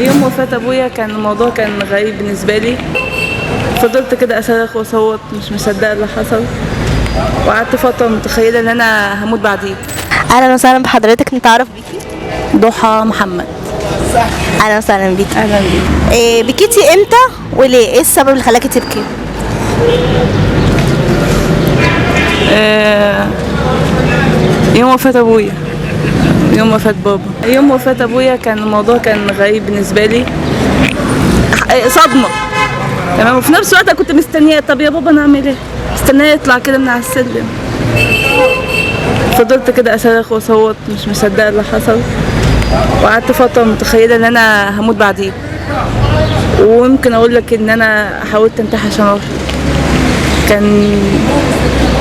يوم وفاة ابويا كان الموضوع كان غريب بالنسبة لي. فضلت كده اصرخ واصوت، مش مصدقه اللي حصل، وقعدت فترة متخيله ان انا هموت بعديه. اهلا وسهلا بحضرتك، نتعرف بيكي؟ ضحى محمد. اهلا وسهلا بيكي. اهلا بيك. إيه بكيتي امتى وليه؟ ايه السبب اللي خلاكي تبكي؟ يوم وفاة ابويا، يوم وفاة بابا، يوم وفاة ابويا كان الموضوع كان غريب بالنسبة لي، صدمة تمام. وفي نفس الوقت كنت مستنية، طب يا بابا نعمل ايه؟ مستنية يطلع كده من على السلم. فضلت كده اصرخ واصوت، مش مصدقة اللي حصل، وقعدت فترة متخيلة ان انا هموت بعديه. ويمكن اقول لك ان انا حاولت انتحر عشان اروح.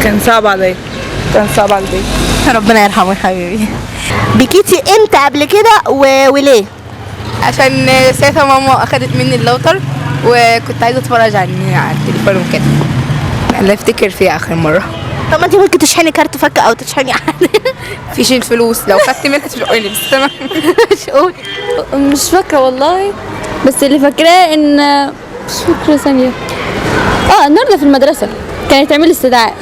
كان صعب عليا، كان صعب على البيت. ربنا يرحمه يا حبيبي. بكيتي امتى قبل كده وليه؟ عشان ساعتها ماما اخدت مني الراوتر وكنت عايزه اتفرج على التليفون وكده. لا افتكر فيها اخر مرة. طب ما انت ممكن تشحني كارت فك او تشحني حاجة. فيش الفلوس لو خدت منها تشقني بس تمام. مش قول. مش فاكرة والله، بس اللي فاكراه ان مش فاكرة ثانية. النهارده في المدرسة كانت تعمل استدعاء.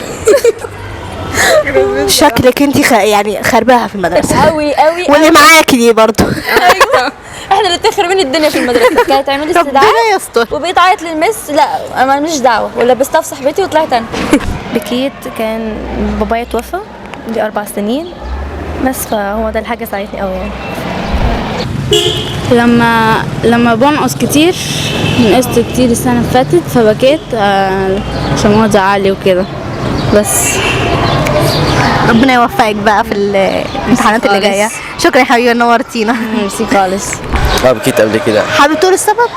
شكلك انت يعني خرباها في المدرسة قوي قوي. واللي معاكي دي برضه. ايوه احنا اللي تخربين الدنيا في المدرسة. كانت تعمل استدعاء ربنا يستر. وبقيت اعيط للمس، لا انا ماليش دعوة، ولبستها في صاحبتي وطلعت انا. بكيت كان بابايا توفى دي 4 سنين بس، فهو ده الحاجة ساعدتني قوي يعني. لما بنقص كتير، نقصت كتير السنة اللي فاتت فبكيت عشان هو زعلي وكده بس. ربنا يوفقك بقى في الامتحانات اللي جاية. شكرا يا حبيبي، نورتينا. ميرسي خالص. ما بكيت قبل كده. حابب تقول السبب؟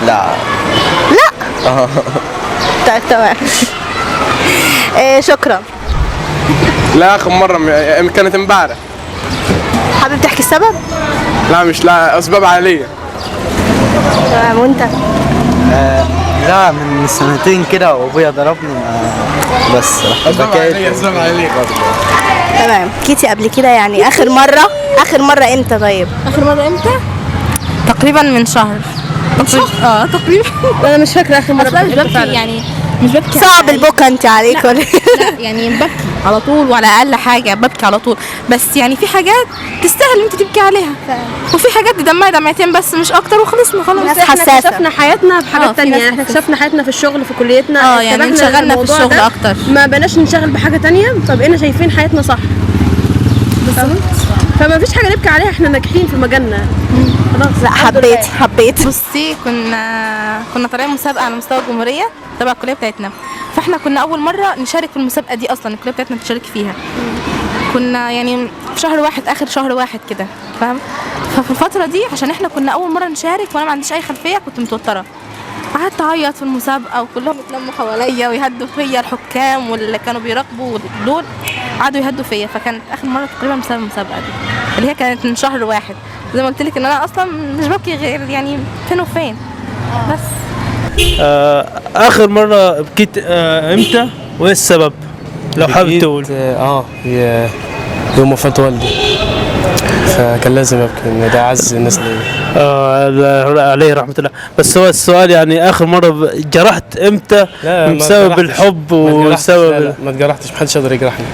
لا. لا. طيب تمام. شكرا. لا اخر مرة كانت امبارح. حابب تحكي السبب؟ لا مش لا، اسباب عائلية. تمام. وانت؟ لا من سنتين كده وابويا ضربني بس اسباب عائلية، اسباب عائلية. تمام. بكيتي قبل كده يعني اخر مرة امتى؟ طيب اخر مرة امتى؟ تقريبا من شهر. تقريبا. انا مش فاكره اخر مرة. اصلا مش ببكي يعني، مش ببكي. صعب البكا انت عليك ولا؟ لا يعني ببكي على طول، وعلى اقل حاجة ببكي على طول، بس يعني في حاجات تستاهل انت تبكي عليها، وفي حاجات تدمعي دمعتين بس مش اكتر وخلصنا خلاص. ناس حساسة. احنا اكتشفنا حياتنا في حاجات ثانية، يعني احنا اكتشفنا حياتنا في الشغل، في كليتنا. يعني انشغلنا في الشغل اكتر، ما بقناش ننشغل بحاجة ثانية، فبقينا شايفين حياتنا صح بالظبط، فما فيش حاجة نبكي عليها، احنا ناجحين في مجالنا خلاص. لا حبيت. بصي كنا طالعين مسابقة على مستوى الجمهورية تبع الكلية بتاعتنا، فاحنا كنا اول مرة نشارك في المسابقة دي اصلا، الكلية بتاعتنا تشارك فيها. كنا يعني في شهر واحد، اخر شهر واحد كده، فاهم؟ ففي الفترة دي عشان احنا كنا اول مرة نشارك وانا ما عنديش اي خلفية، كنت متوترة، قعدت اعيط في المسابقة وكلهم اتلموا حواليا ويهدوا فيا، الحكام واللي كانوا بيراقبوا دول قعدوا يهدوا فيا. فكانت اخر مرة تقريبا بسبب المسابقة دي اللي هي كانت من شهر واحد. زي ما قلت لك ان انا اصلا مش ببكي غير يعني فين وفين بس. اخر مرة بكيت امتى وايه السبب لو حابب تقول؟ يوم وفاة والدي، فكان لازم ابكي ان ده اعز الناس ليا. عليه رحمه الله. بس هو السؤال يعني اخر مرة جرحت امتى؟ بسبب الحب وسبب؟ لا ما اتجرحتش، محدش يقدر يجرحني.